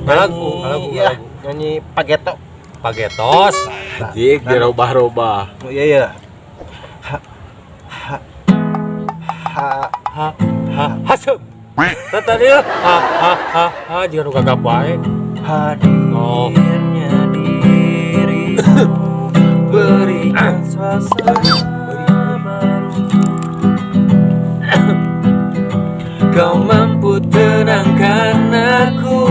Lagu, lagu, ya, lagu. Nyanyi Pageto. Pagetos. Jik dirobah-robah. Oh iya ya. Ha ha ha Ha ha haseup. Tah tadi ha ha ha ha jiga nu gagap wae. Hadirnya dirimu berikan suasana baru. Kau mampu tenangkan aku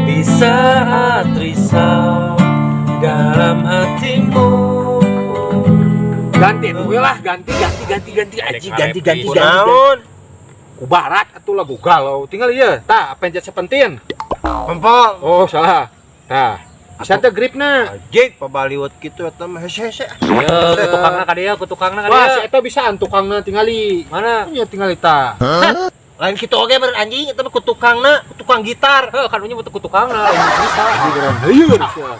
di saat risau dalam hatimu. Ganti we lah, ganti ganti ganti ganti anjing, ganti ganti ganti. Naon? Ku barat atuh lagu galau. Tinggal ieu, tah pencet Seventeen. Pempol. Oh, salah. Tah. Bisa teu gripna? Anjing, pabaliwat kitu eta mah hese-hese. Ya, ku tukangna ka dieu, ku tukangna ka Wah, si dieu. eta bisaan tukangna tingali. Mana? Nya tingali tah. Lain kitu oge meureun anjing, eta mah ku tukangna, ku tukang gitar. Heuh, kan nya butuh ku tukangna, lain bisa. Heueuh sia.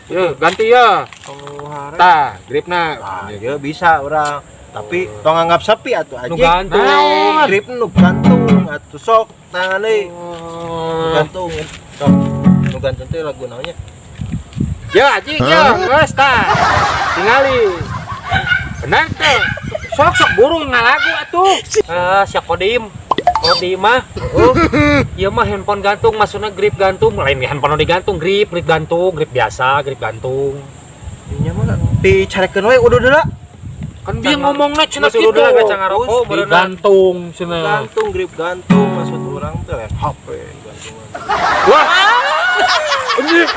Yo, ganti ya. Oh, hare. Tah, gripna. Ah, ya bisa urang. Tapi tong anggap sepi atuh Nu anjing. gantung. Naon? Grip nu gantung atuh sok tangan deui. Nu Oh. gantung. Sok. Nu gantung teh lagu naonnya? Ya, anjing ya, geus tah. Tingali. Benar teh. Sok sok buru ngalagu atuh. Ah, sia kodim. Kodim mah. Oh, ieu mah handphone gantung, maksudnya grip gantung, lain handphone nu digantung, grip, grip gantung, grip biasa, grip gantung. Dinya mah dicarekeun we udah deula. Kan dia ngomongna cenah Geus kitu. udah lah, can ngarokok, meureunna. Digantung cenah. Gantung, grip gantung maksud urang teh lain HP gantungan. Wah. Anjing.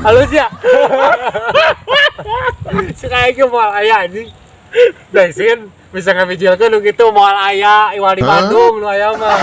Halus ya. Sekali lagi moal aya anjing. Bensin bisa ngabijilkeun nu kitu moal aya iwal di Bandung nu aya mah.